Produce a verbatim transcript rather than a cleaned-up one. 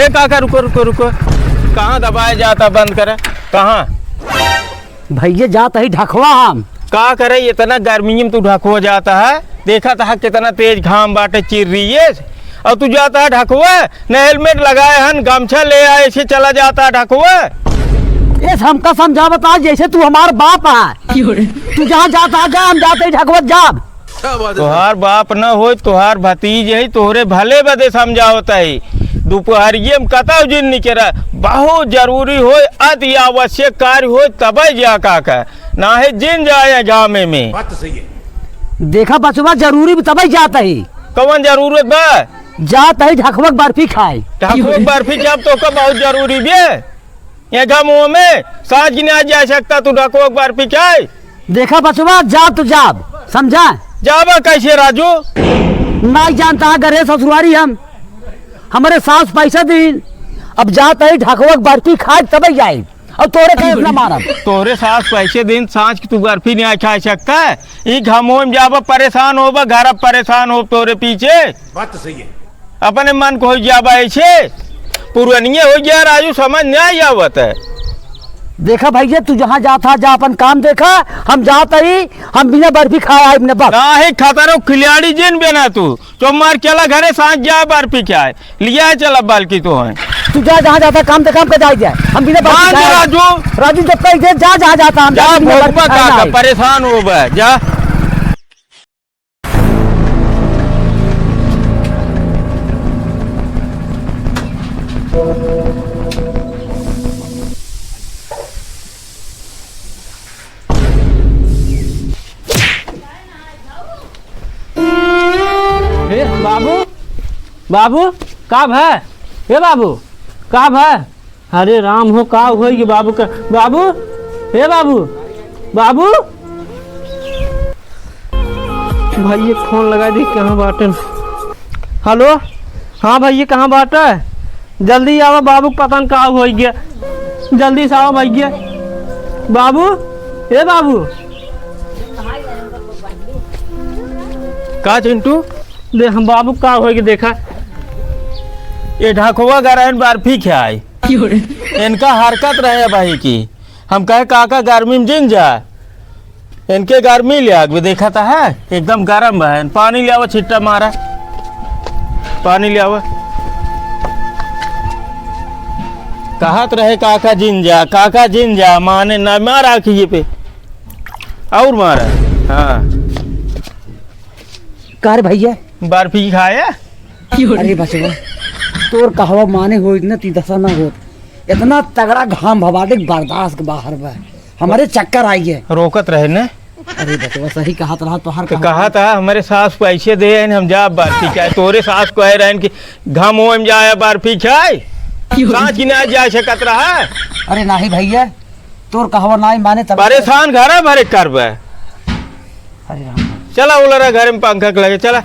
ए काका, रुको, रुको, रुको। कहाँ दबाए जाता, बंद करे। कहाँ? भइया, जात ही ढकवा हम। का करे, इतना गर्मी में तू ढकवा जाता है? देखत है कितना तेज घाम बाटे, चिर रही है, और तू जाता है ढकवा। न हेलमेट लगाए हन, गमछा ले आए, ऐसे चला जाता है ढकवा। ये हमका समझा बता, जैसे तू हमार बाप है। तू जहाँ जाता है जा, हम जाते ही ढकवत जाब। क्या बात है सर? तोहार बाप न होई, तोहार भतीज है, तोहरे भले बदे समझावत है। दोपहरिये में कतौ जिन निकरा, बहुत जरूरी होई, अति आवश्यक कार्य होई, तबै जा काका, नाहीं जिन जाए गामे में। बात तो सही है। देखा बचवा, जरूरी भी तबै जात ही। कौन जरूरत बा? जात ही ढकवक बर्फी खाए। ढकवक बर्फी जब तोहका बहुत जरूरी बे। ये घामों में साँझ की नाहीं जा सकता तू ढकवक बर्फी खाए। देखा बचवा, जा तो जाब, समझा? जाबा कैसे राजू? नाहीं जानता है, घरे ससुरारी हम, हमरे सास पैसा दीन, अब जात ही ढकवक बर्फी खाए तबै जाए, और तोरे कहे इतना मारब। तोरे सास पैसे दीन, साँझ की तू बर्फी नाहीं खाए सकता है। ई घामों में जाबा, परेशान होबा, घर अब परेशान हो तोरे पीछे। बात तो सही है। अपने मन को हो जाबा ऐसे, पुरनिये हो गया राजू, समझ नाहीं आवत है। देखा भइया, तू जहाँ जात हा, जा अपन काम देखा, हम जात ही, हम बिना बर्फी खाए आइब न बस। काहे खतरो खिलाड़ी जिन बेना तू, चुप मार चला घरे, साँझ जा बर्फी खाए, लिया चला बल्कि तो है। तू जा, जहाँ जाता काम देखा, हमका जाए दे, हम बिना बर्फी बांध खाए। राजू। राजू जब कही दे, जा जहाँ जाता, हम जा, जाए बिना भोगबा बर्फी खाए का, ना का, आए। परेशान होबा, जा। ए, बाबू, बाबू, का भय? ए बाबू, का भय? अरे राम हो, का होई गे बाबू का? बाबू, ए बाबू, बाबू। भइया फोन लगाइ दे, कहाँ बाटन? हेलो, हाँ भइया, कहाँ बाटे? जल्दी आवा, बाबू के पता न का होई गे। जल्दी से आवा भइया। बाबू, ए बाबू। का चिंटू? दे हम बाबू का होई गे देखा। ये ढकवा गरहन बर्फी खाए। क्यों रे? इनका हरकत रहे भाई की। हम कहे काका गर्मी में जिन जा। इनके गर्मी ले आग भी देखा था है, एकदम गरम है। पानी ले आवा, छिट्टा मारा, पानी ले आवा। कहत रहे काका जिन जा, काका जिन जा, माने ना, मारा आँखिए पे और मारा। हाँ। का रे भइया? बर्फी खाया? अरे बचवा, तोर कहवा माने होइत न ती दसा न होत। इतना तगड़ा घाम भवा देख, बर्दाश्त के बाहर बा। हमरे चक्कर आइ गे। रोकत रहे ने। अरे बचवा, सही कहत रहा तोहार तो कहवा। कहत रहा, हमरे सास पैसे दे हैं, हम जा बर्फी खाए। तोरे सास कहे रहन कि घामों में जाए बर्फी खाए। साँझ की ना जा सकत रहा। अरे नाहीं भइया, तोर कहवा नाहीं माने तब। परेशान घरा भरे करबे। अरे राम। चला ओलरा घर में पंखा के लगे, चला।